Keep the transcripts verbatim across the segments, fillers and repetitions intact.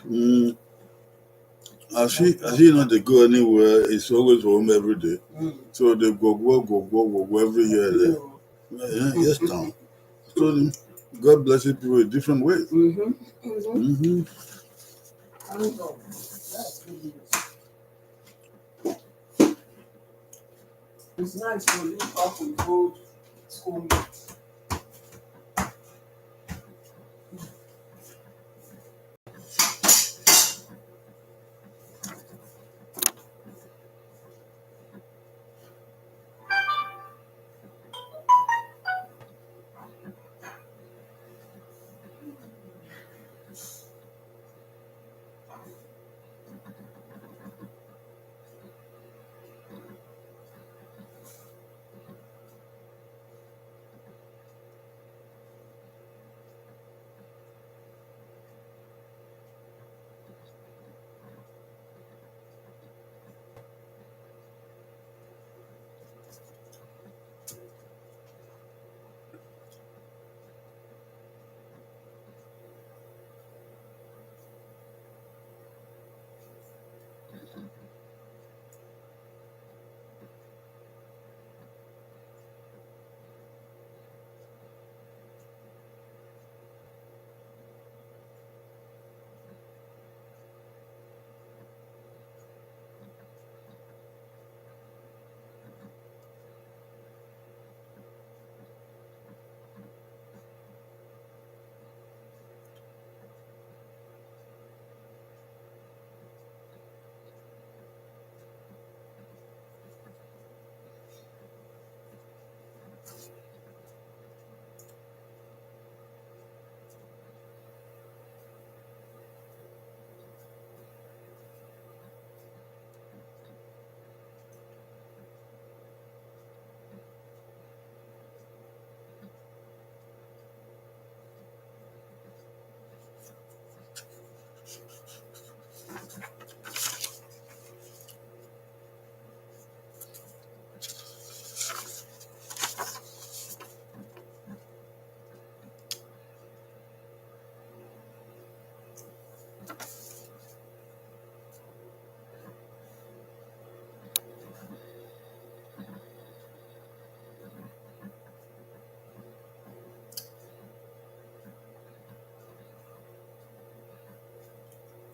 Mm. As she, as she not dey go anywhere, it's always home every day. So they go, go, go, go, go, go every year there. Yeah, yes, now. So God blesses people in different ways. Mm-hmm. It's nice to link up with old schoolmates.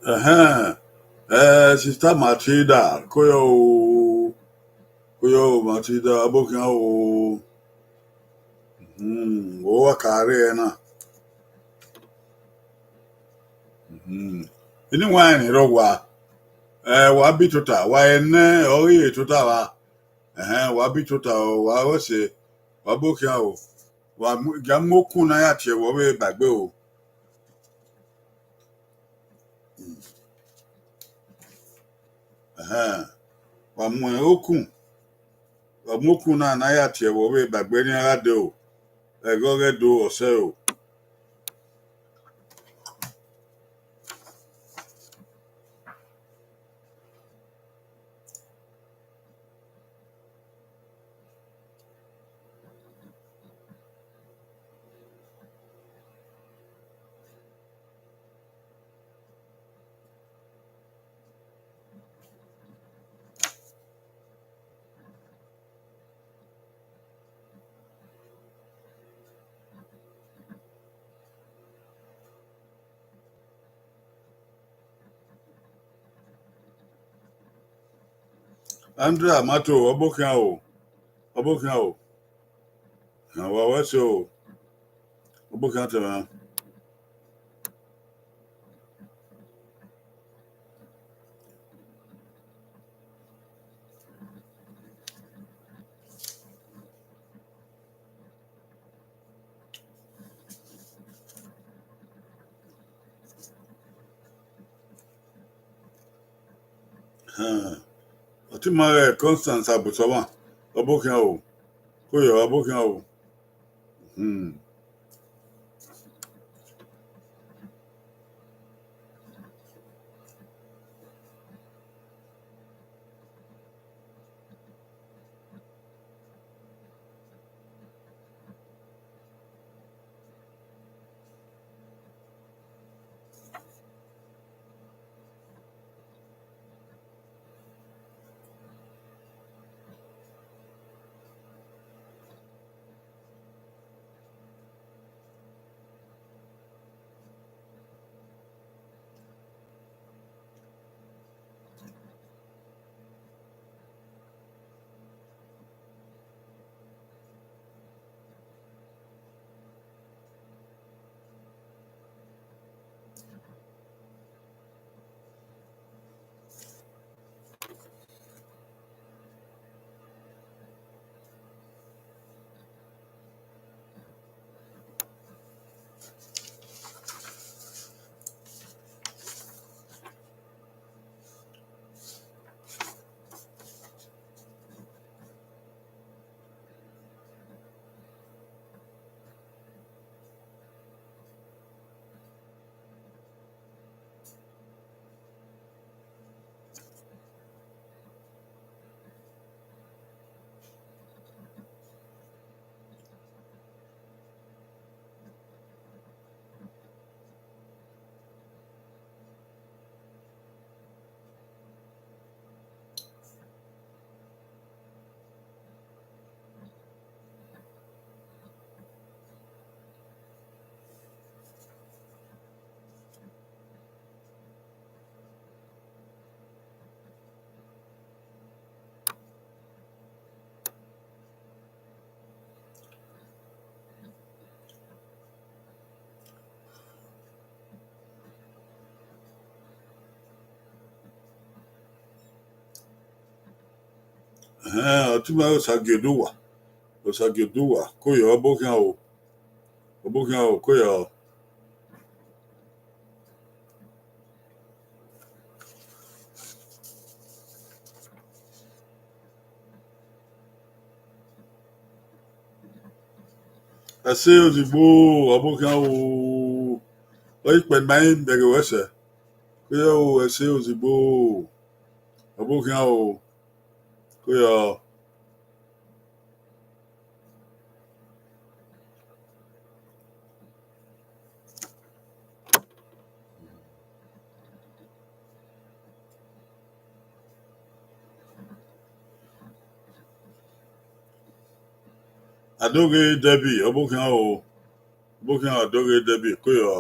Ẹhẹn. Eh, sister Matilda, koyo o. Koyo o, Matilda, abokhian o. Hmm, wo wa ka rre ẹre na. Hmm. Ini wa rẹn rọ wa. Eh, wa bi tota, wa ẹnẹ, ọ ghi re tota wa. Ẹhẹn, wa bi tota o, wa ghẹ ọse, wa bokhian o. Wa mu, gia mu okun na ya tie vbe ọ vbe ba egbe o. Ẹhẹn, wa mu okun, wa mu okun na na ya tie vbe ọ vbe ba egbe ne iran gha dee o. Ẹghẹ ọ ghẹ do, ọ sẹ o. Andrea Mato, ọ bokhian o, ọ bokhian o. Wa ghẹ ọse o, ọ bokhian tẹmwẹ. Hẹn, ọ te ma ghẹ Constance Abusọmwa, ọ bokhian o, koyo, ọ bokhian o. Hmm. Ẹhẹn, ọtẹn ima Osagie Oduwa. Osagie Oduwa, ko yọ, ọbokhian o. Ọbokhian o, ko yọ. Ẹse ozigbo, ọbokhian o. Ọ ikpẹ ne ima i bẹghe ruẹ sẹ. Ko yọ o, ẹse ozigbo, ọbokhian o. Ko yọ. Adoghe Debbie, ọbokhian o. Ọbokhian Adoghe Debbie, ko yọ.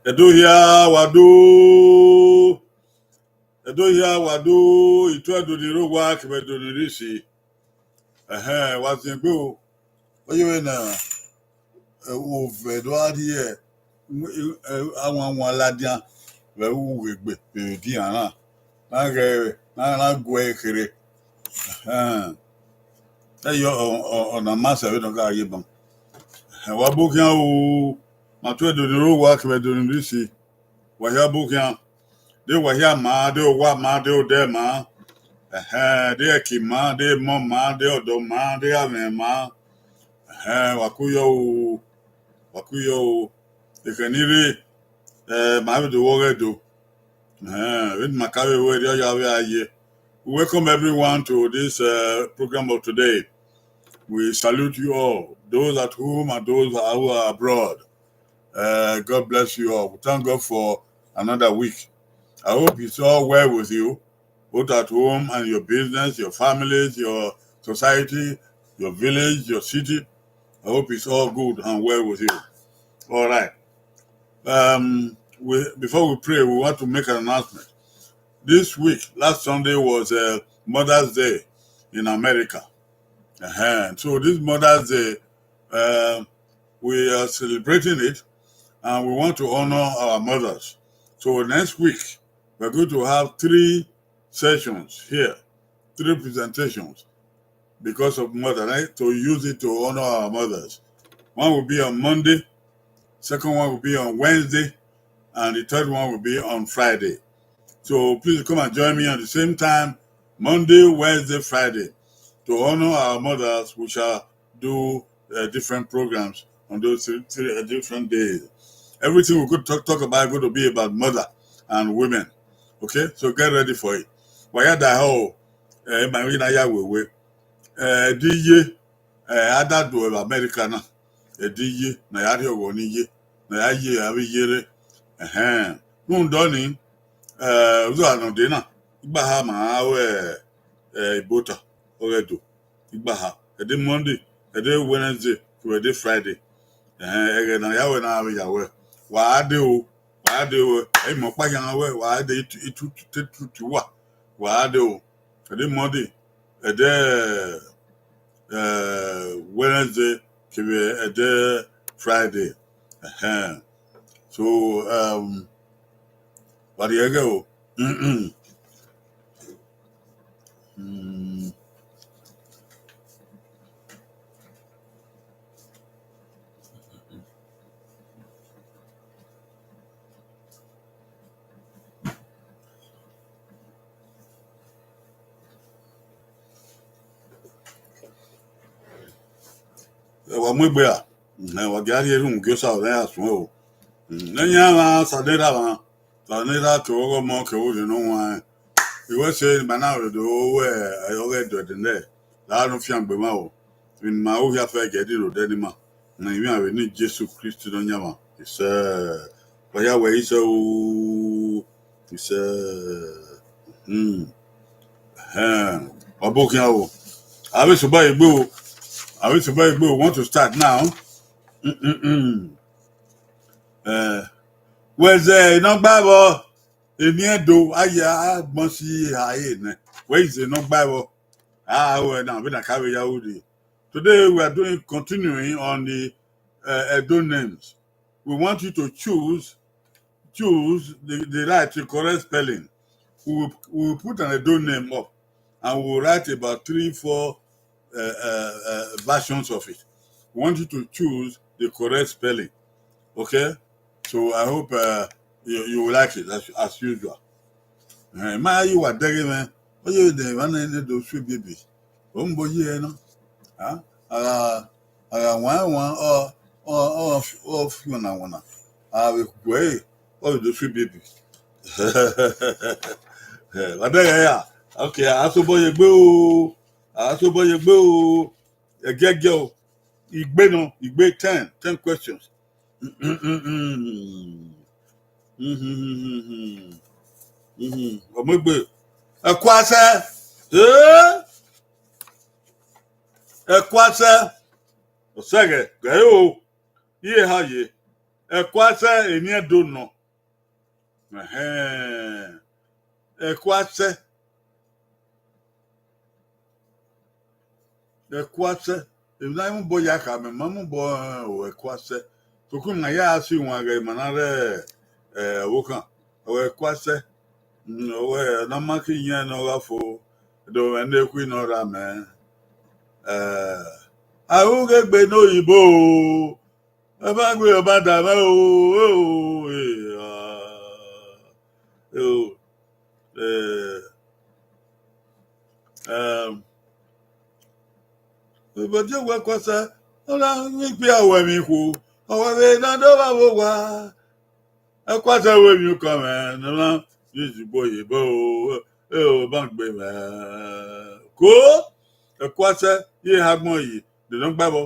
Ẹdo hia wa do. Ẹdo hia wa do, ituẹ Ẹdo ni rre owa kevbe Ẹdo ni rre isi. Ẹhẹn, wa ziengbe o. Ọ ye vbe na, eh, ovẹ do gha rhie, eh, awanwan ladian vbe ughe egbe vbe edian na. Na ghẹ, na, na guẹ kherhe. Ẹhẹn. Ẹ yọ, ọ, ọ, ọna ma sẹ vbene ọ gha ye ban. Ẹhẹn, wa bọ khian o, ma tuẹ Ẹdo ni rre owa kevbe Ẹdo ni rre isi. Wa hia bọ khian. De wa hia ma, de owa ma, de odẹ ma. Ẹhẹn, de ẹki ma, de emọ ma, de ọdọ ma, de avẹn ma. Ẹhẹn, wa ku yọ o, wa ku yọ o. Ekhẹ ni rre, eh, ma vbe do vbe ọghe Ẹdo. Ẹhẹn, vbene ma ka vbe ru ẹre, ọ ya vbe a ye. We welcome everyone to this, uh, program of today. We salute you all, those at home and those who are abroad. Uh, God bless you all. We thank God for another week. I hope it's all well with you, both at home and your business, your families, your society, your village, your city. I hope it's all good and well with you. All right. Um, we, before we pray, we want to make an announcement. This week, last Sunday was, uh, Mother's Day in America. Uh-huh. So this Mother's Day, uh, we are celebrating it, and we want to honor our mothers. So next week, we're going to have three sessions here, three presentations because of mother, right? To use it to honor our mothers. One will be on Monday, second one will be on Wednesday, and the third one will be on Friday. So please come and join me on the same time, Monday, Wednesday, Friday. To honor our mothers, we shall do, uh, different programs on those three, three, uh, different days. Everything we could talk, talk about going to be about mother and women. Okay, so get ready for it. Wa ya da ho, eh, ma wi na ya wewe. Eh, Ẹdẹ Iye, eh, a da do vbe America na. Ẹdẹ Iye, ne a ya rhie ọghọ ni ye, ne a ya ye avbe iye rre. Ẹhẹn. Rhunmwuda ọnii, eh, uzo a nọ dee na, igbaha ma ru, eh, ibota, ọghe Ẹdo. Igbaha, Ẹdẹ Monday, Ẹdẹ Wednesday, kevbe Ẹdẹ Friday. Ẹhẹn, ẹghẹ ne a ya wẹ ne a vbe ya wẹ. Wa dee o, wa dee o, ẹ i mẹ ọkpa khian wẹ, wa dee itu, itu, itu, itu wa, wa dee o. Ẹdẹ Monday, Ẹdẹ, eh, Wednesday, kevbe Ẹdẹ Friday. Ẹhẹn. So, um, wa rhie ẹghẹ o. Mm. Ẹ wa mu egbe ra? Ẹhẹn, wa gia rhie erhunmwu gie Osa, ọre a suẹn o. Mm, ne iran mwa sa ne erha mwa, sa ne erha ke ọghọghọ ọmọ ke vbe orhiọn ne ọ huanrẹn. I wẹ sẹ ne ima na vbe do wẹ ọghe Ẹdo ẹdẹnẹrẹ, la ne u fiangbe mwa o. Emwi ne ima ru hia fẹ, gie Ẹdo rre odẹ ne ima. Ne ivbi iran vbe eni Jesu Kristi Nọyaẹnmwa. Isẹ, wa ya wẹ isẹ o. Isẹ. Hmm. Ẹhẹn. Wa bọ khian o. A vbe sẹ obọ egbe o. A vbe sẹ obọ egbe o. We want to start now. Mm, mm, mm. Eh, wẹ zẹ ne ọ gba vbọ, eni Ẹdo, a ya agbọn si eha ẹre nẹ. Wẹ i zẹ ne ọ gba vbọ, a wẹ na, vbene a ka vbe ya ru rre. Today we are doing, continuing on the, uh, Edo names. We want you to choose choose the, the right to correct spelling. We will, we will put an Edo name up and we will write about three, four uh, uh, uh, versions of it. We want you to choose the correct spelling. Okay? So I hope uh, you, you will like it as, as usual. Eh, ma yi wa dẹghe mwẹ, ọ ye de wa ne do su ebiebi. O mbo ye no. Ah, a gha wan wan ọ ọ ọ ọ fi wana wana. A vbe gue, ọ vbe do su ebiebi. Wa dẹghe ya. Okay, a sobọ ye gbe o. A sobọ ye gbe o. Ẹgiẹgiẹ o. Igbe nọ, igbe ten, ten questions. Ọmọ egbe. Ẹkuasẹ. Eh? Ẹkuasẹ. Ọsẹghẹ, gẹ o. Iye ha ye. Ẹkuasẹ, eni Ẹdo nọ. Ẹhẹn. Ẹkuasẹ. Ẹkuasẹ. Emwi na mu obọ ya kha, mẹ ma mu obọ, eh, o ẹkuasẹ. Sokpan ma ya si wan ghẹ ma na rre, eh, ọvbokhan. O ẹkuasẹ. Mm, o ẹ na ma ke iyẹn ne ọ gha fo. Do mwẹ ne ekhui ne ọ ra mẹ. Eh, a ru ghe egbe ne oyibo o. Ẹ ma gbe ọba da mwẹ o, o, e, a, o, e, ẹm, Ibodi owẹ ẹkuasẹ, ọ na ikpia wẹ emwi ikhu, ọ wẹ vbe na do vba vbe owa. Ẹkuasẹ wẹ emwi ukọ mwẹ, ne ọ na ye izugbo ye ebo o, e o ma gbe mwẹ. Ko, ẹkuasẹ, ye ha agbọn yi, de nọ gba vbọ.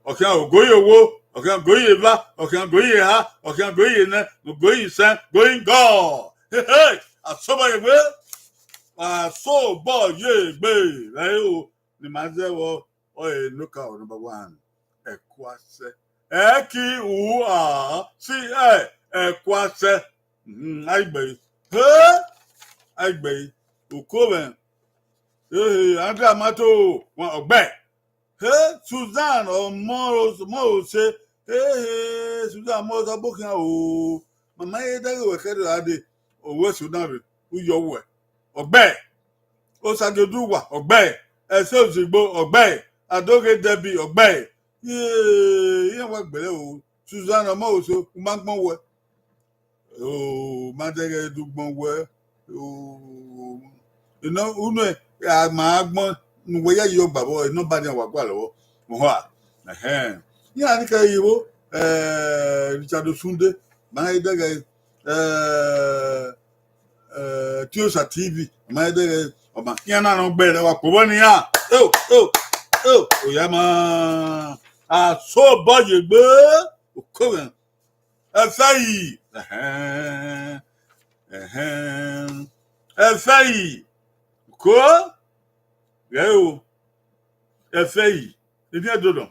Ọ khian ogoyi owo, ọ khian ogoyi eva, ọ khian ogoyi eha, ọ khian ogoyi enẹ, ogoyi isẹn, ogoyi gọ. Hehe, asobọ ye egbe, asobọ ye egbe, rẹ o, ne ima zẹ vbọ, ọ e Nokaro number one, ẹkuasẹ. Ẹ ki u a si ẹ, ẹkuasẹ. Mhm, a i gbe ẹre. He, a i gbe ẹre. Uko mwẹ. Ehe, Andrea Mato, wan ọgbẹe. He, Susan, ọmọ Ro-, ọmọ Rose. Ehe, Susan, ọmọ Rose, ọbokhian o. Mama ye dẹghe wẹ khẹrẹ ra dee. Owẹ Sudan rre, u yọ wẹ. Ọgbẹe. Osagiodugha, ọgbẹe. Ẹse Ozigbo, ọgbẹe. Adoghe Debbie, ọgbẹe. Ye, iran wa gbẹlẹ o. Susan, ọmọ Rose, u ma gbọn wẹ. O, ma dẹghe du gbọn wẹ. O, enọ, unu a ma gbọn ne uwẹ ya ye ọgba vbọ, enọ ba nian wa gualọ vbọ. Oha, ẹhẹn. Iran ni kẹ ivbo, eh, Richard Osunde, ma he dẹghe, eh, eh, Tiosa T V, ma he dẹghe, ọma, iran na nọ gbe rẹ wa kpo vbọ ne iran. O, o, o, oya ma, asobọ ye egbe, uko mwẹ. Ẹfẹi. Ẹhẹn. Ẹhẹn. Ẹfẹi. Ko. Ghẹ o. Ẹfẹi. Eni Ẹdo nọ.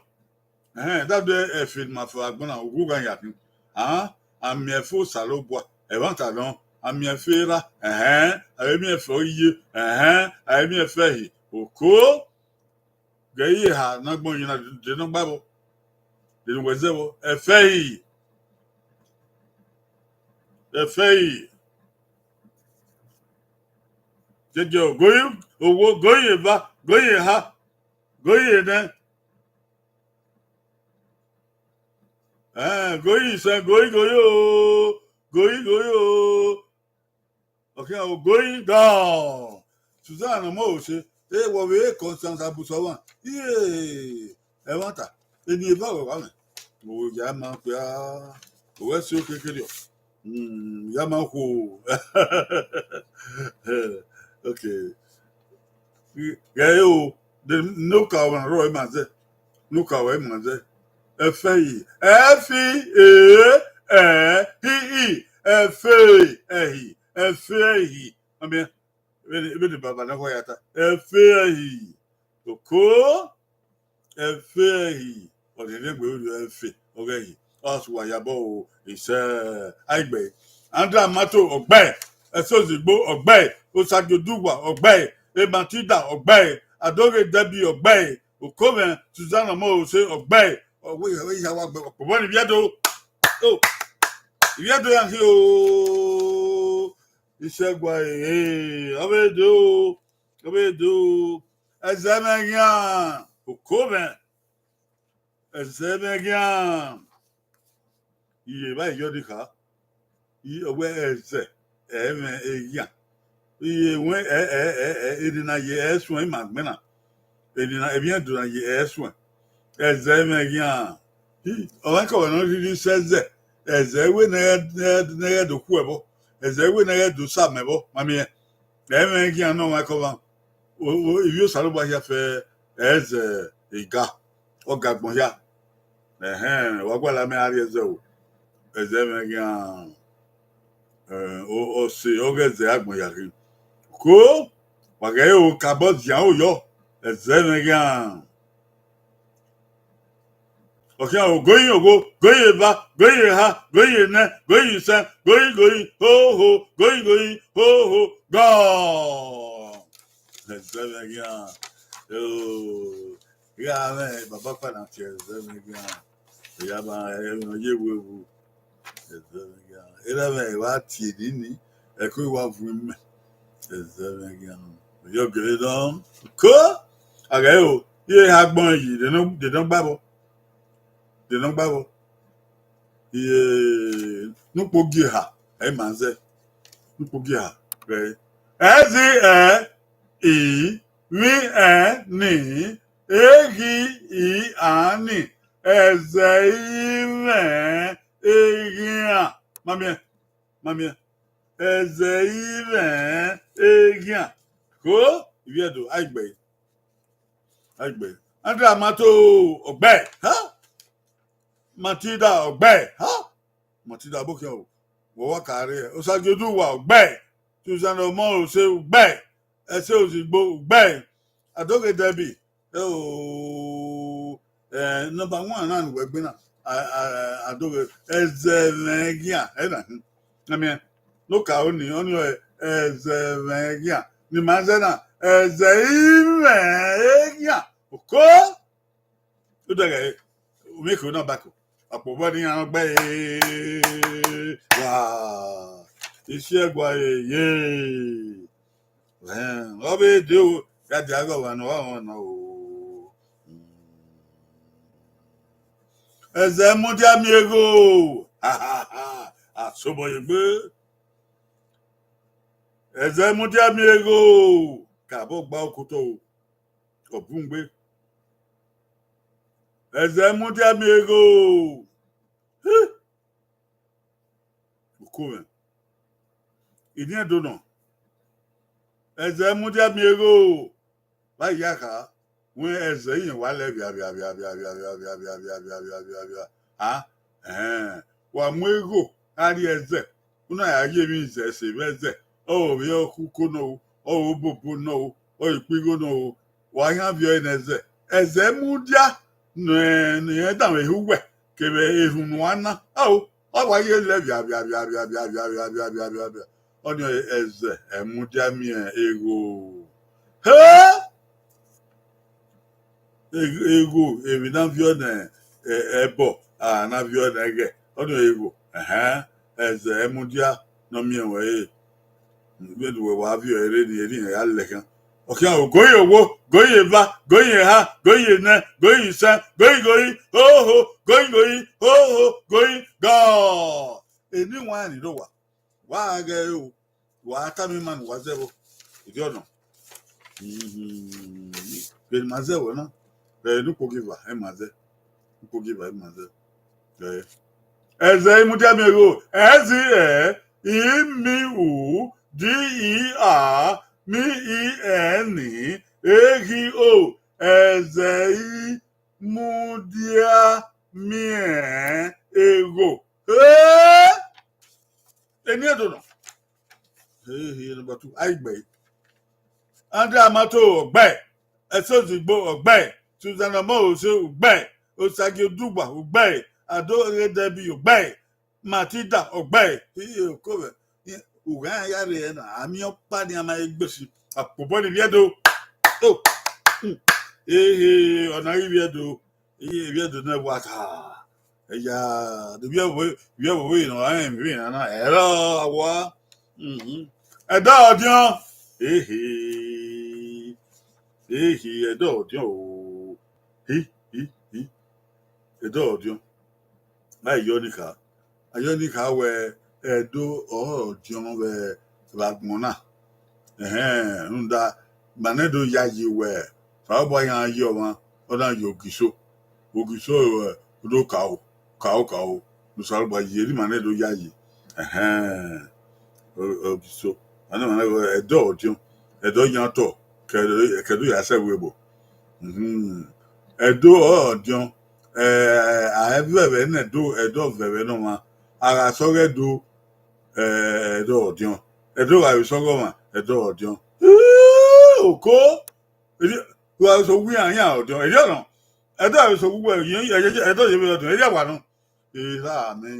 Ẹhẹn. Dade ẹfe ne ima fẹ agbọn na, uwu gha ya khin. Ahan. A miẹn ẹfe Osanobua. Ẹmwata nọ. A miẹn ẹfe erha. Ẹhẹn. A miẹn ẹfe iye. Ẹhẹn. A miẹn ẹfe ẹhi. Uko. Ghẹ i ye eha ne agbọn yi na, de ne ọ gba vbọ. De ne uwẹ zẹ vbọ. Ẹfẹi. Ẹfẹi. Jẹjẹ ogoyi owo, ogoyi eva, ogoyi eha, ogoyi enẹ. Eh, ogoyi isẹn, ogoyi, ogoyi o, ogoyi, ogoyi o. Ọ khian ogoyi gọ. Susan ọmọ Rose, e wọ vbe Constance Abusọmwa. Iye, ẹmwata, eni eva wẹ wa mwẹ. Mo ya ma kpia, owẹ si okiekie riọ. Mm, ya ma khuo. Okay. Ghẹ o, de Nokaro rọ ima zẹ. Nokaro ima zẹ. Ẹfẹi. Ẹfi, e, ẹ, hi, i. Ẹfe, ẹhi. Ẹfe, ẹhi. Ọ miẹn, vbene, vbene baba na khọ ya ta. Ẹfe, ẹhi. Oko. Ẹfe, ẹhi. Ọ rhiẹnrhiẹn gbe orhiọn ẹfe, ọ ghẹ ẹhi. Ọ sẹ uwa yabọ o, isẹ, a i gbe ẹre. Andra Mato, ọ gbe ẹre. Ẹse Ozigbo, ọ gbe ẹre. Osagiodugha, ọ gbe ẹre. Matilda, ọ gbe ẹre. Adoghe Debbie, ọ gbe ẹre. Okomwẹ, Susan Ọmọrose, ọ gbe ẹre. Ọ wẹ, ọ wẹ, ya wa gbe, ọkpọmọ ni vbiẹ do. Oh. Ivbi Ẹdo ya khin o. Isẹgua, eh, ọ vbe do, ọ vbe do. Ẹzẹ mwẹ khian, oko mwẹ. Ẹzẹ mwẹ khian. Iye vba iyọ ni kha. I, ọ wẹ ẹzẹ, ẹmwẹ, eghian. Iye wẹ, ẹ, ẹ, ẹ, ẹ, eni na ye ẹ suẹn ima gbẹn na. Eni na, emwi Ẹdo na ye ẹ suẹn. Ẹzẹ mwẹ khian. I, ọmwaikọmwa ne ọ rhirhi sẹ ẹzẹ. Ẹzẹ wẹ ne ẹ, ne ẹ, ne ẹ do khu ẹvbo. Ẹzẹ wẹ ne ẹ do sa mẹ vbọ. Ma miẹn. Ẹmwẹ khian ne ọmwaikọmwa. O, o, ivbi Osanobua hia fẹ ẹzẹ ega. Ọ ga agbọn hia. Ẹhẹn, wa gualọ amẹ a rhie ẹzẹ o. Ẹzẹ mwẹ khian, eh, o, ọse ọghe ẹzẹ agbọn ya khin. Ko, wa ghẹ o kabọ zian o yọ, ẹzẹ mwẹ khian. Ọ khian o, goyin ogho, goyin eva, goyin eha, goyin enẹ, goyin isẹn, goyin goyin, ho ho, goyin goyin, ho ho, gọ. Ẹzẹ mwẹ khian. Oh. Iran mwẹ baba ọkpa na tie ẹzẹ mwẹ khian. Ọ ya ma, ẹ, ọ ye wu ewu. Ẹzẹ mwẹ khian. Erha mwẹ wa tie nini, ẹko wa vu imẹ. Ẹzẹ mwẹ khian. Ọ ya gele nọ. Ko, a ghẹ o, iye ha gbọn yi, de nọ, de nọ gba vbọ. De nọ gba vbọ. Iye nukpo gie ha, ẹ ma zẹ. Nukpo gie ha, ghẹ. Ẹ zi ẹ, i, vbi ẹ, ni, eghi, i, ani, ẹzẹ i mwẹ eghian. Ma miẹn, ma miẹn. Ẹzẹ i mwẹ eghian. Ko, ivbi Ẹdo, a i gbe. A i gbe. Andra Mato, ọ gbe. Ha? Matilda, ọ gbe. Ha? Matilda Abokian o, wẹ wa ka rre. Osagie Oduwa, ọ gbe. Susan Ọmọrose, ọ gbe. Ẹse Ozigbo, ọ gbe. Adoghe Debbie, ẹ o, eh, number one na ne uwẹ gbe na, a, a, Adoghe, ẹzẹ mwẹ eghian, ẹ na hin. Ẹmiẹn, ne okaro ni, ọni ọ ẹzẹ mwẹ eghian. Ne ima zẹ na, ẹzẹ i mwẹ eghian. Oko. Udeghẹ, u miẹn ke na bako. Ọkpobọ ne iran gbe, wa, Isẹgua ye. Ẹn, ọ vbe de o, ya dia ghe ọmwa ne ọ rọnmwọ nọ o. Ẹzẹ mudia miẹn egho. Ha, ha, ha. A sobọ ye egbe. Ẹzẹ mudia miẹn egho. Kabọ gba okotọ o. Ọ bun gbe. Ẹzẹ mudia miẹn egho. Hi! Uko mwẹ. Iniẹn do nọ. Ẹzẹ mudia miẹn egho. Vbe a ya kha, wẹ ẹzẹ irẹn wa lẹ via, via, via. A, ẹn, wa mu egho, a rhie ẹzẹ. U na ya ye emwi zẹ ẹse vbe ẹzẹ. Ọ vbe ọkhuko nọ o, ọ vbe obobo nọ o, ọ vbe ikpigho nọ o. Wa khian viọ ẹre ne ẹzẹ. Ẹzẹ mudia ne, ne irẹn danmwehọ uwẹ, kevbe erhunmwu a na. Ao, ọ wa ye lẹ via, via. Ọni ẹzẹ, ẹ mudia miẹn egho. He! Egh-, egho, emwi na viọ nẹ, ẹ, ẹbọ, a na viọ nẹ ẹghẹ. Ọni egho, ẹhẹn, ẹzẹ, ẹ mudia ne ọ miẹn ruẹ re. Vbene uwẹ wa viọ ẹre ni, eni ya lẹ khian. Ọ khian o, goyin owo, goyin eva, goyin eha, goyin enẹ, goyin isẹn, goyin goyin, ho ho, goyin goyin, ho ho, goyin gọ. Eni wan ni do wa. Wa ghẹ o, wa tama ima ne uwa zẹ vbọ. Idiọnọ. Mhm. Vbene ima zẹ vbọ na, vbe ne ukpo ghi va, ima zẹ. Ukpo ghi va, ima zẹ. Ẹ. Ẹzẹ i mudia miẹn egho, ẹ zi ẹ, i mi u, di i a, mi i ẹ ni, eghi o, ẹzẹ i mudia miẹn egho. Hey! Eni Ẹdo nọ. Hey, hey, number two, a i gbe. Andra Mato, ọ gbe. Ẹse Ozigbo, ọ gbe. Susan Ọmọrose, ọ gbe. Osagie Odugba, ọ gbe. Adoghe Debbie, ọ gbe. Matilda, ọ gbe. Iye oko vbe. Ugha ya rre na, amị ọkpa ni a ma egbe si. Akpobọ ni vbiẹ do. Oh. Hmm. Ehe, ọ na ghi vbiẹ do. Iye vbiẹ do ne wa ta. Ẹya, de vbiẹ vbe, vbiẹ vbe ne ọ rẹn emwi na na, ẹrọ awa. Mhm. Ẹdẹ ọdiọn. Ehe. Ehe, ẹdẹ ọdiọn o. Hi, hi, hi. Ẹdẹ ọdiọn. Ma yọ ni kha. A yọ ni kha wẹ Ẹdo ọrọre ọdiọn vbe, vbe agbọn na. Ẹhẹn, rhunmwuda, ma nẹ do yayi wẹ, Osanobua yan ye ọmwa, ọ na ye Ogiso. Ogiso, eh, do kao, kao, kao. Ne Osanobua ye, ne ma nẹ do yayi. Ẹhẹn, o, Ogiso. A na ma nẹ wẹ Ẹdo ọdiọn, Ẹdo yan otọ, ke, ke do ya sẹ vbe ebo. Mhm. Ẹdo ọrọre ọdiọn, eh, a i vẹ vbe ne Ẹdo, Ẹdo vẹ vbe ne ọmwa. A gha sẹ ọghe Ẹdo, eh, Ẹdo ọdiọn. Ẹdo gha vbe sẹ ọghe ọmwa, Ẹdo ọdiọn. Oko, erriọ, wa vbe sẹ owu iran, iran ọdiọn. Erriọ nọ, Ẹdo gha vbe sẹ owu uwẹ, Ẹdo ye vbe ọdiọn. Erriọ wa nọ. Erha mẹ.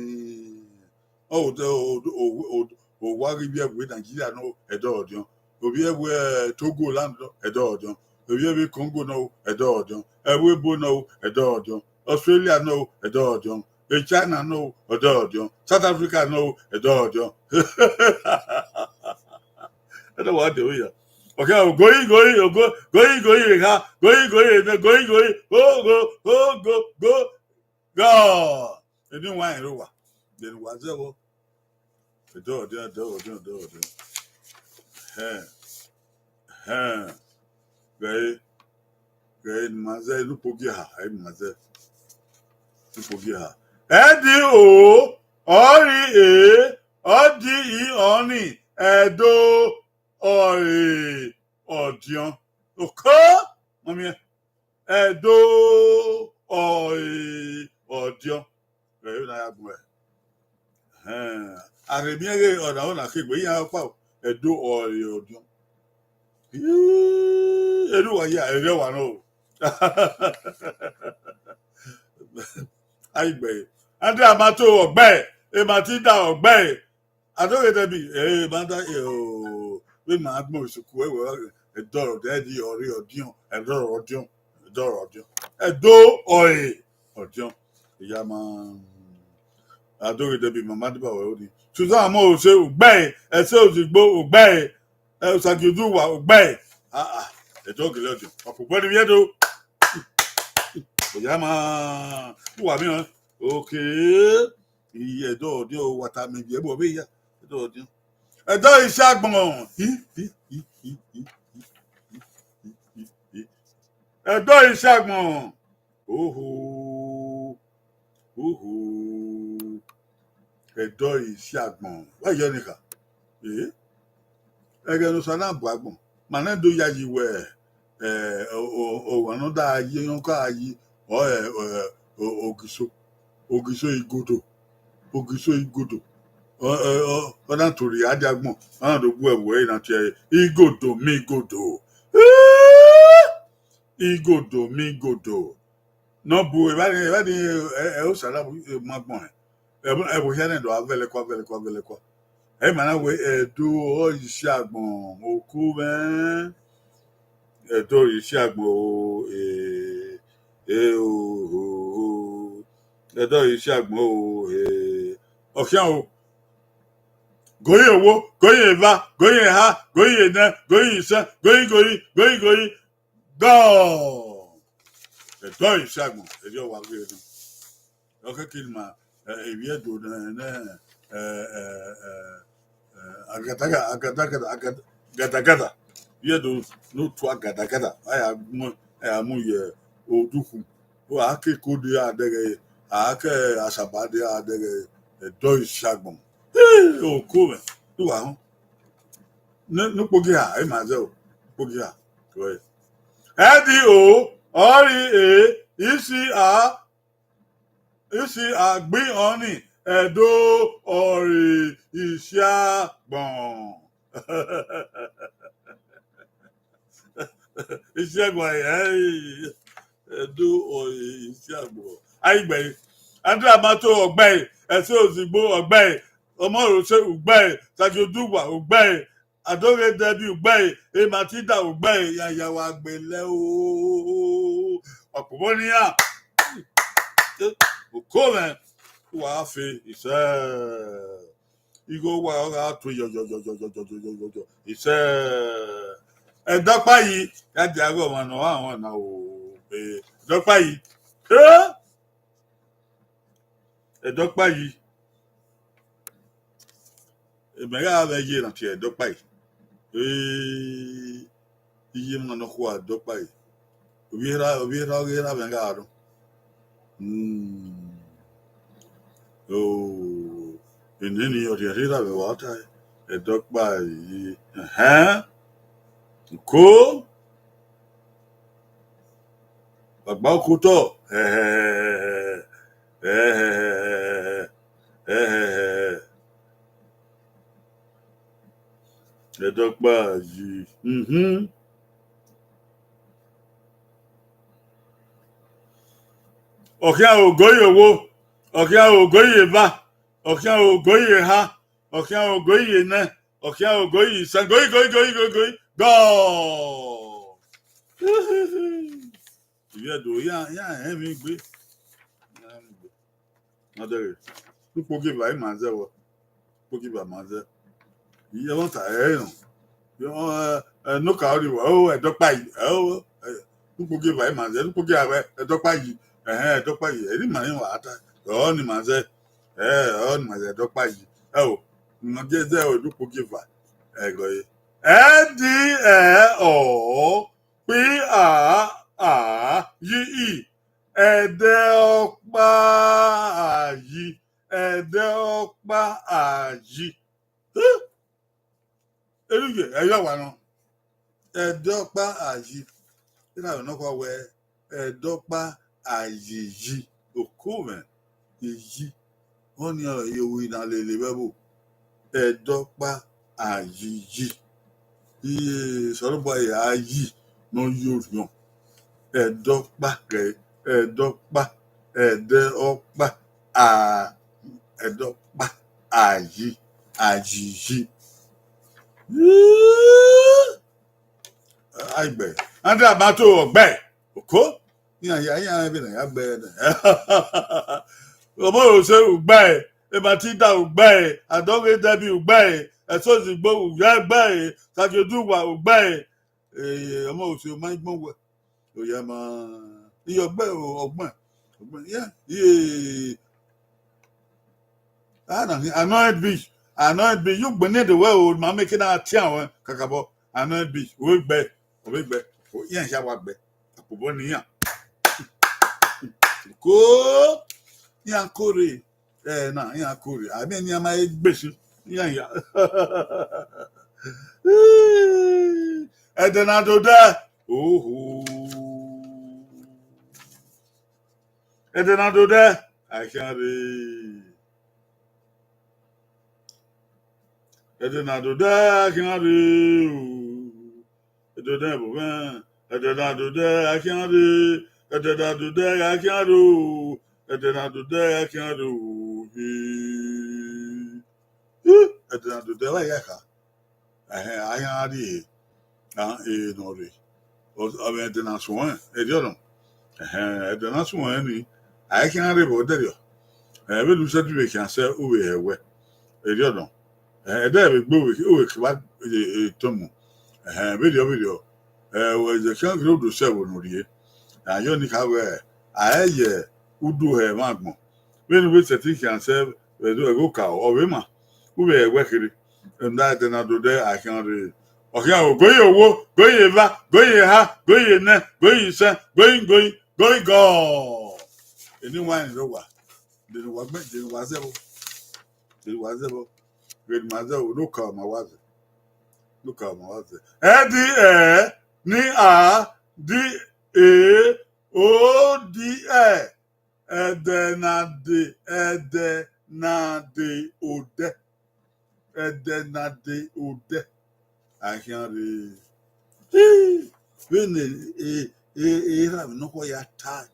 Ọ, o, o, o, o, owa ghi vbiẹ vbe Nigeria nọ, Ẹdo ọdiọn. Ovbi ẹvbo Togo land nọ, Ẹdo ọdiọn. Ovbi ẹvbo Congo nọ, Ẹdo ọdiọn. Ẹvbo ebo nọ, Ẹdo ọdiọn. Australia nọ, Ẹdo ọdiọn. E China nọ, Ẹdo ọdiọn. South Africa nọ, Ẹdo ọdiọn. Ẹdẹ wa de oya. Okay, o, goyi, goyi, o, go, goyi, goyi, ekha, goyi, goyi, enẹ, goyi, goyi, go, go, go, go, go, go. Eni wa rẹn rre owa. Then wa zẹ vbọ. Ẹdẹ ọdiọn, Ẹdo ọdiọn, Ẹdo ọdiọn. Ẹhẹn. Ẹhẹn. Ghe, ghe ne ima zẹ ne ukpogiẹ ha, ẹ, ne ima zẹ ne ukpogiẹ ha. Ẹdi o, ọ ri e, ọ di i, ọ ni, Ẹdo ọre ọdiọn. Oko, mọmiẹ. Ẹdo ọre ọdiọn. Ẹ, na ya gun ẹ. Ẹhẹn. A rhe miẹn ghe ọna, ọna khegbe, iran ọkpa o. Ẹdo ọre ọdiọn. Ii, erha uwa ya, erha uwa nọ o. Aigbe. Andrea ma to ọgbẹe, Matilda ọgbẹe. Adoghe Debbie, eh, ma da, eh, o, vbe ma gbọn isuku ẹwẹ, Ẹdo ọre ọdiọn, Ẹdo ọre ọdiọn, Ẹdo ọre ọdiọn. Ẹdo ọre ọdiọn. Iya ma, Adoghe Debbie, mama diba wẹ oni. Susan Amọrose, ugbẹe, Ẹse Ozigbo, ugbẹe, eh, Osagie Oduwa, ugbẹe. Ah, ah, Ẹdo gele ọdiọn. Ọkpokpo ni vbiẹ do. Iya ma, uwa miẹn. Okay. Iye Ẹdo ọdiọn, wa ta mẹ viẹ, ẹbọ vbe ya. Ẹdo ọdiọn. Ẹdo Isiagbọn. Hi, hi, hi. Ẹdo Isiagbọn. Oho. Oho. Ẹdo Isiagbọn. Wa yọ ni kha. Eh? Ẹghẹ ne Osanobua gbọn. Ma nẹ do yayi wẹ, eh, o, o, o, ọmwa nọ da ye, ọ ka yi, ọ, eh, eh, o, Ogiso. Ogiso igodo. Ogiso igodo. Ọ, ọ, ọ, ọ na to rhie a dia agbọn. Ọ na do gu ẹvbo ẹre na tie ẹre, igodo mi igodo. Eh! Igodo mi igodo. Ne ọ bu evba ni, evba ni, ẹ, ẹ, Osanobua ma gbọn hẹ. Ẹ, ẹvbo hia nẹ do a vẹlẹ kua, vẹlẹ kua, vẹlẹ kua. Ẹ ma na wẹ Ẹdo ọre Isiagbọn, oko mwẹ. Ẹdo ọre Isiagbọn o, e, e, o, o, o. Ẹdo ọre Isiagbọn o, e. Ọ khian o. Goyi owo, goyi eva, goyi eha, goyi enẹ, goyi isẹn, goyi, goyi, goyi, goyi. Gọ! Ẹdo ọre Isiagbọn, erriọ wa ghe nọ. Ọ kẹkẹ ne ima, eh, ivbi Ẹdo nẹ, nẹ, eh, eh, eh, eh, agadagada, agadagada, agada-, gadagada. Ivbi Ẹdo ne otu agadagada. A ya mu, a ya mu ye Odukhunmwu. O, a ke Eko de a dẹghẹ, a ke Asaba de a dẹghẹ, Ẹdo ọre Isiagbọn. Eh, oko mwẹ, ne uwa họn. Ne, ne ukpogiẹ ha, ẹ ma zẹ o, ukpogiẹ ha. Ẹdi o, ọ ri e, isi a, isi a gbi ọnii, Ẹdo ọre Isiagbọn. Isiagbọn, ẹ, Ẹdo ọre Isiagbọn. Aigbe. Andrea ma to ọgbẹe, Ẹse Ozigbo ọgbẹe, Ọmọrose ugbẹe, Osagie Oduwa ugbẹe, Adoghe Debbie ugbẹe, Matilda ugbẹe, ya ya wa gbele o. Ọkpokpo ni ya. Oko mwẹ. Wa fe isẹ. Igho wa ọ gha tue yọyọyọyọyọyọyọyọ isẹ. Ẹdọkpa yi, ya dia ghe ọmwa ne ọ gha wan na o. Ẹdọkpa yi. Eh? Ẹdọkpa yi. Mẹ gha vbe ye na tie ẹdọkpa yi. Eh, iye mwa nọkhua ẹdọkpa yi. Ovbi erha, ovbi erha, ovbi erha mwẹ gha rrọọ. Hmm. Oh, eneni ọrriẹrriẹ ra vbe wa ta ẹdọkpa yi. Ẹhẹn. Ko. Wa gba okotọ. Ẹhẹhẹhẹ. Ẹhẹhẹhẹ. Ẹhẹhẹhẹ. Ẹdọkpa yi. Mhm. Ọ khian ogo ye owo, ọ khian ogo ye eva, ọ khian ogo ye eha, ọ khian ogo ye enẹ, ọ khian ogo ye isan, goi, goi, goi, goi, goi, gọ. Ivbi Ẹdo, ya, ya, emwi gbe. Ọdẹghe, ukpogieva ima zẹ vbọ, ukpogieva ma zẹ. Iye ẹmwata ẹre nọ. Yọ, ẹ, ẹ, ne okaro rri vbọ, o, ẹdọkpa yi, ẹ, o, ẹ, ukpogieva ima zẹ, ukpogieva ẹdọkpa yi, ẹhẹn, ẹdọkpa yi, ẹre ima rẹn wa ta, ọ ni ma zẹ, ẹ, ọ ni ma zẹ ẹdọkpa yi, ẹ o, ne ọ je zẹ o, ukpogieva, ẹgọ ye. Ẹ di ẹ ọ, kpi a, a, yi i, ẹdẹ ọkpa a yi, ẹdẹ ọkpa a yi. Huh? Erriọ, ẹ ya wa nọ. Ẹdẹ ọkpa a yi. Erha nọ kha wẹ, ẹdẹ ọkpa a yi yi. Oko mwẹ, iyi. Ọni ọre ohu na lele vbe ẹvbo. Ẹdẹ ọkpa a yi yi. Iye Osanobua ya yi ne ọ ye orhiọn. Ẹdẹ ọkpa kẹ, ẹdẹ ọkpa, ẹdẹ ọkpa, a, ẹdẹ ọkpa, a yi, a yi yi. Aigbe, Andra Mato ọgbẹ, oko, iran ya, iran vbe na ya gbe nẹ. Ọmọ Ose ugbe, Matilda ugbe, Adọghe Debbie ugbe, Ẹsozigbo ugbe, Sagioduwa ugbe. Eh, ọmọ Ose ma igbọn wẹ. Oya ma, iye ọgbẹ o, ọgbọn, ọgbọn, yeah, iye. Ah, na, Anointed Beach, Anointed Beach, you gbẹnẹ de wẹ o, ma make na tian wẹ, kakabọ, Anointed Beach, o gbe, o gbe, o, iran ya wa gbe, akpobọ ne iran. Ko, iran kore, ẹ na, iran kore, a miẹn ne iran ma gbe sin, iran ya. Ẹdẹ na do dẹ, oho. Ẹdẹ na do dẹ, a khian rre. Ẹdẹ na do dẹ, a khian rre o. Ẹdẹ na do dẹ, ẹdẹ na do dẹ, a khian rre. Ẹdẹ na do dẹ, a khian rre o. Ẹdẹ na do dẹ, a khian rre o. He. Ẹdẹ na do dẹ, wa ya kha. Ẹhẹn, a khian rrie, a, e nọ rre. Ọ, ọ vbe ẹdẹ na suẹn, erriọ nọ. Ẹhẹn, ẹdẹ na suẹn ni, a i khian rre vbe ọdẹrriọ. Ẹ, vbene u sẹtin vbe khian sẹ uvbe hẹ wẹ, erriọ nọ. Ẹ, ẹdẹ vbe gbe uvbe, uvbe kevba, e, e, tọn mu. Ẹhẹn, vberriọ vberriọ, ẹ, wẹ zẹ khian ghe odo sẹ ẹvbo ne u rrie. A yọ ni kha wẹ, a i ye udu hẹ emwa agbọn. Vbene u vbe sẹtin khian sẹ vbe ẹghẹ okaro, ọ vbe ma, u vbe hẹ wẹ kherhe. Rhunmwuda ẹdẹ na do dẹ a khian rre. Ọ khian o, goi ye owo, goi ye eva, goi ye eha, goi ye enẹ, goi ye isẹn, goi goi, goi gọ. Eni wa rẹn rre owa, de ne uwa gbẹn, de ne uwa zẹ vbọ, de ne uwa zẹ vbọ, vbe ne ima zẹ vbọ, ne okaro ma wa zẹ, ne okaro ma wa zẹ. Ẹ di ẹ, ni a, di e, o di ẹ. Ẹdẹ na de, ẹdẹ na de odẹ. Ẹdẹ na de odẹ. A khian rre. Vbene e, e, erha vbe nọkhua ya ta,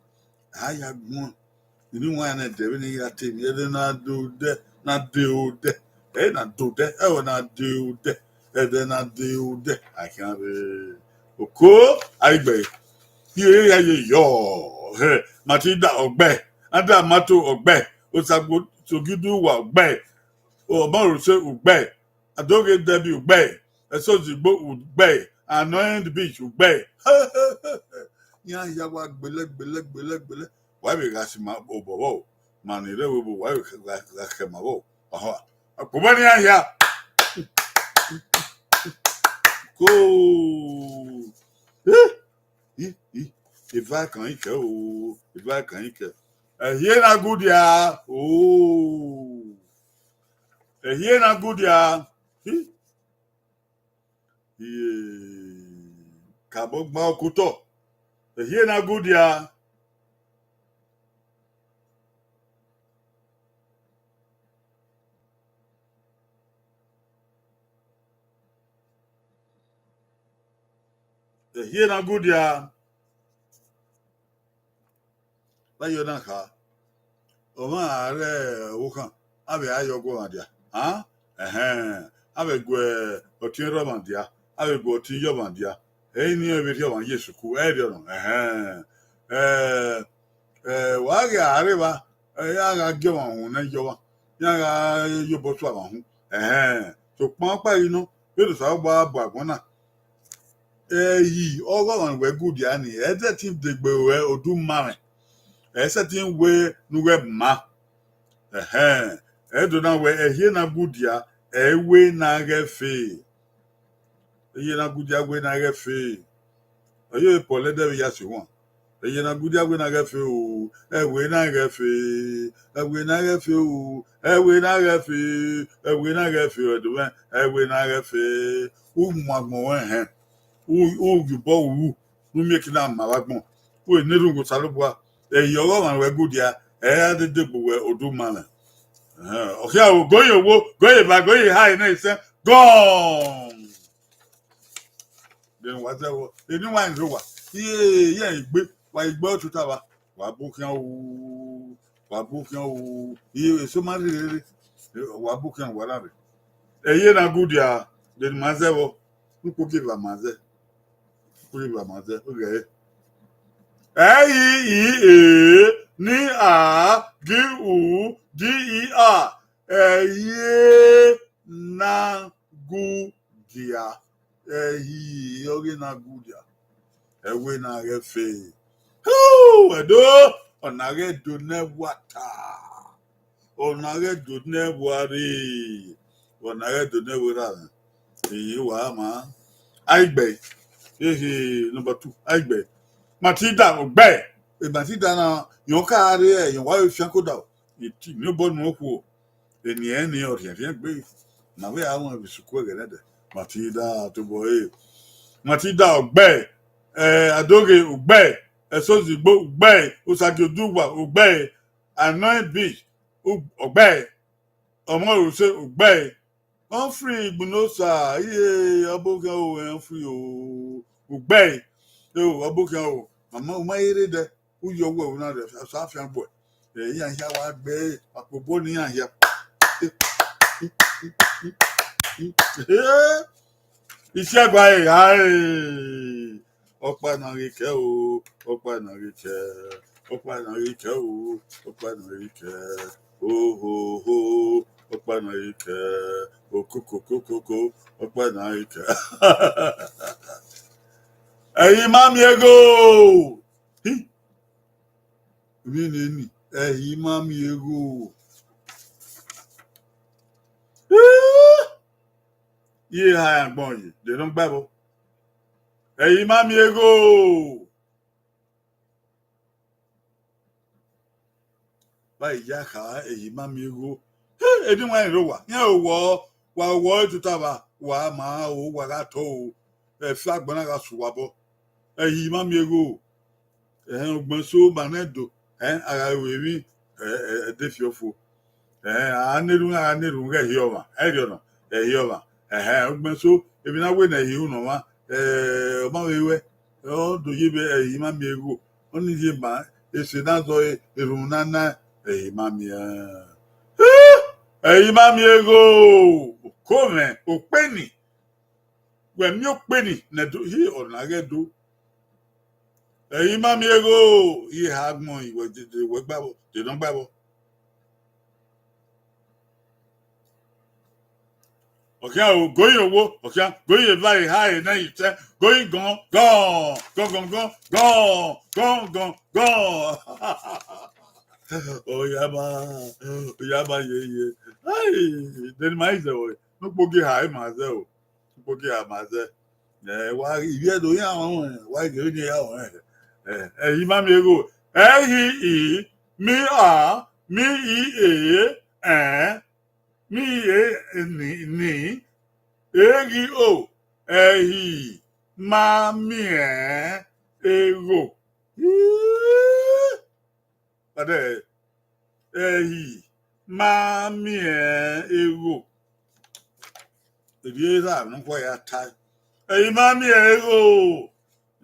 a ya guan. Eni wa nẹ ẹdẹ vbene ya te emwi, ẹdẹ na de odẹ, na de odẹ. Ẹ na de odẹ, ẹ na de odẹ. Ẹdẹ na de odẹ, a khian rre. Oko, a i gbe. Iye ya ye yọ. Hẹ, Matilda ọgbẹ, Andra Mato ọgbẹ, Osagiduwa ugbẹe, Ọmọruse ugbẹe, Adoghe Debbie ugbẹe, Ẹsozigbo ugbẹe, Anointed Beach ugbẹe. Iran hia wa gbele, gbele, gbele, gbele. Wa vbe gha si ma obọ vbọ, ma ni rre vbe obọ, wa vbe gha, gha khẹ ma vbọ. Ọhọ, ọkpobọ ne iran hia. Ko. Eh, i, i, eva kan ikẹ o, eva kan ikẹ. Ẹhie na gudia o. Ẹhie na gudia. Hi. Iye, kabọ gba okotọ. Ẹhie na gudia. Ẹhie na gudia. Vbe ayọ na kha, ọmwa a rre ọvbokhan, a vbe a ye ọguọmwadia, a, ẹhẹn, a vbe gu ọtiẹn rre ọmwa dia, a vbe gu ọtiẹn ye ọmwa dia, ẹre ne irẹn vbe rhie ọmwa ye sukuu, ẹ i rriọ nọ, ẹhẹn. Ẹ, ẹ, wa ghi a rre evba, ẹ, iran gha gie ọmwa uhunmwu ne ẹ ye ọmwa, iran gha ye obọ tuẹ ọmwa uhunmwu, ẹhẹn. Sokpan ọkpa ghi nọ, vbene Osanobua bu agbọn na, ẹ i ọghọmwa ne uwẹ gudia ni, ẹ i sẹtin degbe ruẹ odu ma mwẹ, ẹ i sẹtin wẹ ne uwẹ ma. Ẹhẹn, ẹ i do na wẹ ẹhie na gudia, ẹ i wẹ ne a ghẹ fe. Ẹhie na gudia wẹ ne a ghẹ fe. Ọ ye Paul Ẹdẹvbe ya si wan. Ẹhie na gudia wẹ ne a ghẹ fe o, ẹ wẹ ne a ghẹ fe, ẹ wẹ ne a ghẹ fe o, ẹ wẹ ne a ghẹ fe, ẹ wẹ ne a ghẹ fe, ẹdẹ mwẹ, ẹ wẹ ne a ghẹ fe. U mu agbọn ruẹ hẹn, u, u ghi obọ ru, ne u miẹn ekin na ma vbe agbọn, u vbe na erhunmwu Osanobua, ẹ i ọghọmwa ne uwẹ gudia, ẹ i ra dede gbe uwẹ odu ma mwẹ. Ẹhẹn, ọ khian o, gọye owo, gọye eva, gọye eha, enẹ isẹn, gọn. Then wa zẹ vbọ, eni wa rẹn rre owa, iye, iye egbe, wa gbe ọtutọ vba, wa bu khian o, wa bu khian o, iye eso ma rherere, wa bu khian, wa na rre. Ẹhie na gudia, then ma zẹ vbọ, ukpogieva ma zẹ, ukpogieva ma zẹ, oghẹ ẹre. Ẹ i, i, e, ni, a, gi, u, di, i, a. Ẹhie na gudia. Ẹhie ọghe na gudia. Ẹ wẹ ne a ghẹ fe. Hu, ẹdo, ọna ghẹ do ne ẹvbo ata. Ọna ghẹ do ne ẹvbo arre. Ọna ghẹ do ne ẹvbo erha. Ehe wa ma. Aigbe. Ehe, number two, Aigbe. Matilda Ogbe. E Matilda na, yọn ka rre, yọn wa fian koda. Iti ni obọ nu okhuo. Eni ẹnrẹn ni ọ rhiẹnrhiẹn gbe. Ma vbe a wọn vbe sukuu ẹghẹ nẹdẹ. Matilda tobọ ẹre. Matilda Ogbe, eh, Adoghe Ogbe, Ẹsozigbo Ogbe, Osagiduwa Ogbe, Anointed Beach Ogbe, Ọmọruse Ogbe, Humphrey Igbunosa, iye, ọbokhian o, Humphrey o, Ogbe, o, ọbokhian o, mama, u ma rre dẹ, u ye ọwẹ na rẹ, sa fian gbuẹ. Ẹ, iran hia wa gbe, akpobọ ne iran hia. Isiẹgua ẹre gha re. Ọkpa na ghi kẹ o, ọkpa na ghi kẹ, ọkpa na ghi kẹ o, ọkpa na ghi kẹ, ohoho, ọkpa na ghi kẹ, okokokokoko, ọkpa na ghi kẹ. Ẹre I ma miẹn egho. Hi. Vbene ni, ẹre I ma miẹn egho. Hi. Iye eha agbọn ye, de ne ọ gba ẹvbo. Ẹre I ma miẹn egho. Vbe a ya kha, ẹre I ma miẹn egho. He, eni wa rẹn rre owa, iran owọ, wa owọ ẹtuta vba, wa ma o, wa gha tọ o, ẹfe agbọn na gha sẹ uwa obọ. Ẹre I ma miẹn egho. Ẹhẹn, ugbẹn eso ma nẹ do, ẹn, a gha ru emwi, ẹ, ẹ, ẹdẹ fiọfo. Ẹhẹn, a na erhunmwu, a na erhunmwu ghẹ ẹhi ọmwa, ẹ i rriọ nọ, ẹhi ọmwa. Ẹhẹn, ugbẹn eso, emwi na wẹ ne ẹhi unu ọmwa, ẹ, ọ ma vbe ruẹ, ọ do ye vbe ẹre I ma miẹn egho, ọnii ye ma, ese na zọ ẹre, erhunmwu na na ẹre I ma miẹn. Ẹre I ma miẹn egho, oko mwẹ, okpeni, wẹ miẹn okpeni ne do, hi ọna ghẹ do. Ẹre I ma miẹn egho, iye eha agbọn, wẹ dede, wẹ gba vbọ, de ne ọ gba vbọ. Ọkhian o, goyin owo, ọkhian, goyin eva eha ena itẹ, goyin gọn, gọn, gọn, gọn, gọn, gọn, gọn, gọn, gọn. Oyama, oyama yeye. Ai, deni ma izẹ o, nukpogi ha ima zẹ o. Nukpogi ha ma zẹ. Ẹ, wa ivbi Ẹdo ya wọn, wa ghe ni ya wọn. Ẹ, ẹ, ima miẹn egho. Ẹ hi i, mi a, mi i e, ẹ, mi e ni, ni, e ghi o, ẹ hi ma miẹn egho. Ii. Padẹ, ẹ hi ma miẹn egho. Erriọ erha ne ọ khuẹ ya tae. Ẹ i ma miẹn egho.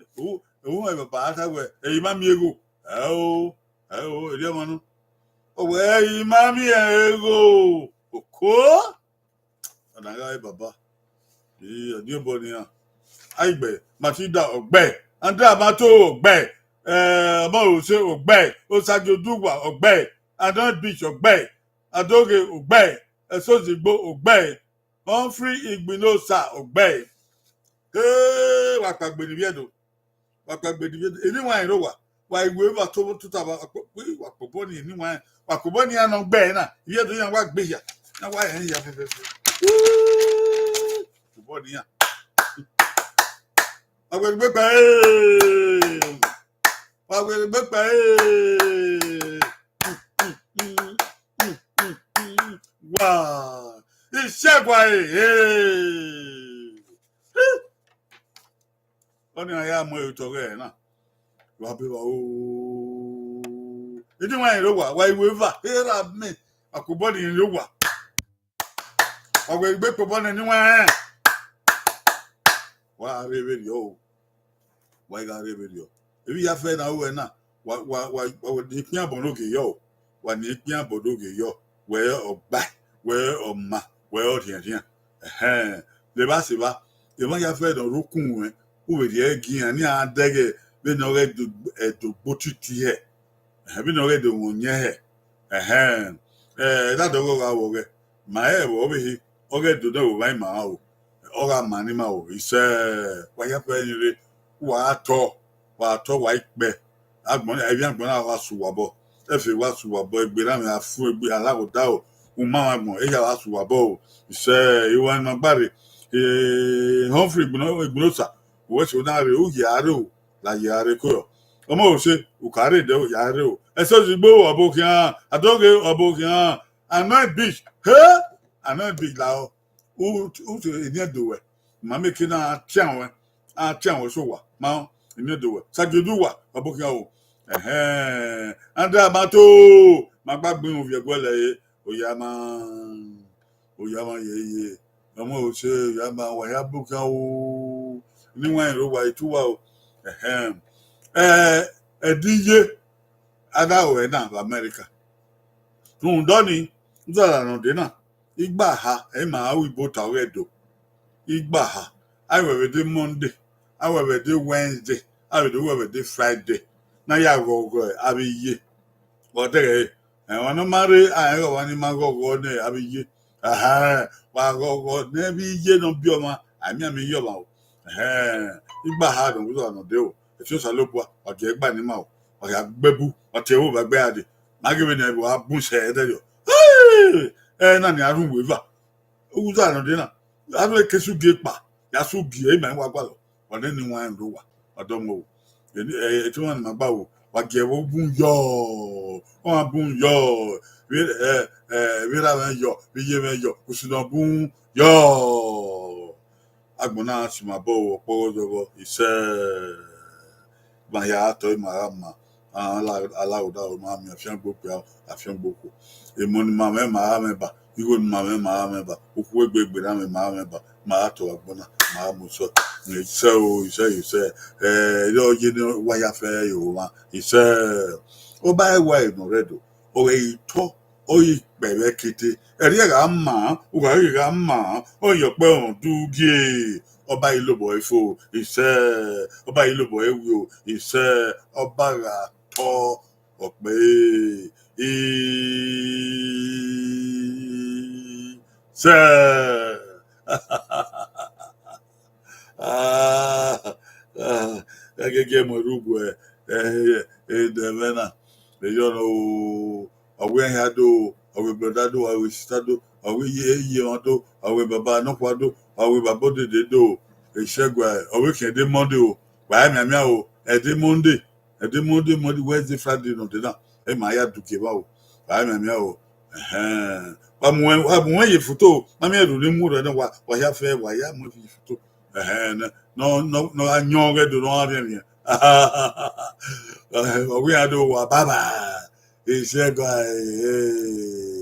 Ẹvbo, ẹvbo mwẹ baba a ta wẹ, ẹ i ma miẹn egho. Ẹo, ẹo, erriọ ọmọ nọ. Ọ wẹ, ẹ i ma miẹn egho. Oko. Ọna gha re baba. Ii, ọ diobọ nian. Aigbe, Matilda, ọ gbe. Andrea Mato, ọ gbe. Eh, Ọmọrose, ọ gbe. Osagie Oduwa, ọ gbe. Anoint Beach, ọ gbe. Adoghe, ọ gbe. Ẹsozigbo, ọ gbe. Humphrey Igbinosa, ọ gbe. Hey, wa kpaegbe ni vbiẹ do. Wa kpaegbe ni vbiẹ do. Eni wa rẹn rre owa. Wa i wẹ eva to, tota, wa kpọ-, wa kpobọ ni eni wa rẹn. Wa kpobọ ni iran ne ọ gbe ẹre na. Ivbi Ẹdo iran wa gbe hia. Iran wa rẹn hia fẹfẹfẹ. Kpobọ ni iran. Wa wẹ egbe kpẹ, ee. Wa wẹ egbe kpẹ, ee. Wa. Isẹgua, ee. Ọnii iran ya mu ẹre otọ ọghẹe na. Wa be wa o. Eni wa rẹn rre owa, wa i wẹ eva, erha mẹ, akobọ ni rre owa. Wa wẹ egbe kpobọ nẹ eni wa rẹn. Wa rre vberriọ o. Wa i gha rre vberriọ. Emwi ya fẹ na ru ẹre na, wa, wa, wa, wa wẹ ne ekpian bọ ne ogie yọ o. Wa ne ekpian bọ ne ogie yọ. Wẹ ọ gbae, wẹ ọ ma, wẹ ọ rhiẹnrhian. Ẹhẹn, levba sẹ evba, emwa ya fẹ ne ọ rre ukun ruẹn, u vbe rhie ẹre gie iran, ne iran dẹghe vbene ọ ghẹ do, ẹdogbo titi hẹ. Ẹhẹn, vbene ọ ghẹ do wọn yẹn hẹ. Ẹhẹn, ẹ, dadẹ ọghe ọ gha vbe ọghẹ, ma rẹn vbe ọ vbe he, ọ ghẹ do nẹ vbe ovba ima o, ọ gha ma ne ima o, isẹ, wa ya fẹ ni rre, wa tọ, wa tọ, wa i kpẹ, agbọn, ẹvbi agbọn na wa sẹ uwa obọ, ẹfe wa sẹ uwa obọ, egbe na mẹ a fu egbe alaghodaro, u ma mwẹ agbọn, eya wa sẹ uwa obọ o, isẹ, iwa ni ma gba rre, eh, Humphrey Igbino-, Igbinosa, wẹ sẹ na rre, u ye a rre o, la ye a rre ko yọ. Ọmọrose, u ka rre dẹ, u ya rre o. Ẹsozigbo, ọ bọ khian, Adoghe, ọ bọ khian, Anoint Beach, he, Anoint Beach lahọ. U, u te eni Ẹdo wẹ, ma miẹn eke na a tian wẹ, a tian wẹ sẹ owa, ma eni Ẹdo wẹ. Sagioduwa, ọ bọ khian o. Ẹhẹn, Andrea Mato, ma gba gbinrun viẹ ẹguẹlẹ re, oyama, oyama yeye, Ọmọrose, oyama, wa ya bọ khian o, ne iwẹn rre owa, i tu uwa o. Ẹhẹn, ẹ, ẹdẹ iye, a gha ru ẹre na vbe America. Rhunmwuda ọnii, uzara ne ọ dee na, igbaha, ẹ i ma ru ibo ta ọghe Ẹdo. Igbaha, a i wẹ vbe de Monday, a wẹ vbe de Wednesday, a vbe do wẹ vbe de Friday, ne a ya ghọghọ avbe iye. Wa dẹghẹ ẹre, ẹmwẹ ne ọ ma rre, a rẹn ọmwa ni ma ghọghọ ne avbe iye. Ẹhẹn, wa ghọghọ ne avbe iye ne ọ biẹ ọmwa, a miẹn amẹ iye ọmwa o. Ẹhẹn, igbaha ne ọ wu uzara ne ọ dee o, ẹtin Osanobua, wa gie ẹre gba ne ima o, wa gha gbe ẹbu, wa tie ẹvbo vbe ẹgbẹe a dee, ma ghe vbene ẹvbo a bun sẹ ẹdẹrriọ. Ẹ na nia rhunmwu eva. Uza ne ọ dee na, a rhie ke sẹ ugie kpa, ya sẹ ugie, ima i wa gualọ, wa nene iwẹn rre owa, wa dọ mu o. Eni, ẹ, ẹtin ọmwa ne ima gba o, wa gie ẹvbo bun yọ, ọ ma bun yọ, vbe, ẹ, ẹ, vbe erha mwẹ yọ, vbe iye mwẹ yọ, usun ne ọ bun yọ. Agbọn na si ima obọ o, ọkpọghọ zọghọ, isẹ. Ma hia tọ ima gha ma, a, ala, ala oda o, ma miẹn afiangbe okpia, afiangbe okhuo. Emọ ne ima mwẹ ma gha mwẹ ba, igho ne ima mwẹ ma gha mwẹ ba, ukhuegbe egbe ne a mwẹ ma gha mwẹ ba, ma gha tọ agbọn na, ma gha mu sẹ. Isẹ o, isẹ, isẹ. Ẹ, ọ ye ne wa ya fẹ ye omwa, isẹ. Ọba ẹwae ne ọ rre Ẹdo, ọ ghẹ i tọ, ọ ghi kpẹ vbe ẹkete, ẹrriẹ gha ma, uwa ghi gha ma, ọ ye ọkpẹ rhunmwuda ugie, ọba i lobọ ẹre fo, isẹ, ọba i lobọ ẹre wio, isẹ, ọba gha tọ ọkpẹ, isẹ. Ẹ mu ẹre ugbẹ, ẹ, ẹ, ẹ, dẹ mwẹ na. Eyọ nọ o, ọ wẹ hia do, ọ wẹ brother do, ọ wẹ sister do, ọ wẹ iye, iye mwa do, ọ wẹ baba nọkhua do, ọ wẹ baba odede do. Eshẹguẹ, ọ wẹ khian ẹdẹ Monday o, wa i mianmian o, ẹdẹ Monday, ẹdẹ Monday, Monday, Wednesday, Friday nọ dẹ na, ẹ ma ya dugie evba o, wa i mianmian o. Ẹhẹn, wa mu ẹn, wa mu ẹn ye foto, ma miẹn ẹre ne mu rẹ nọ, wa, wa ya fẹ, wa ya mu ẹn ye foto. Ẹhẹn, nọ, nọ, nọ, nọ a yọn ghẹ do, nọ a rhiẹnrhiẹn. Ọ wẹ hia do, wa baba. Eshẹguẹ, eh.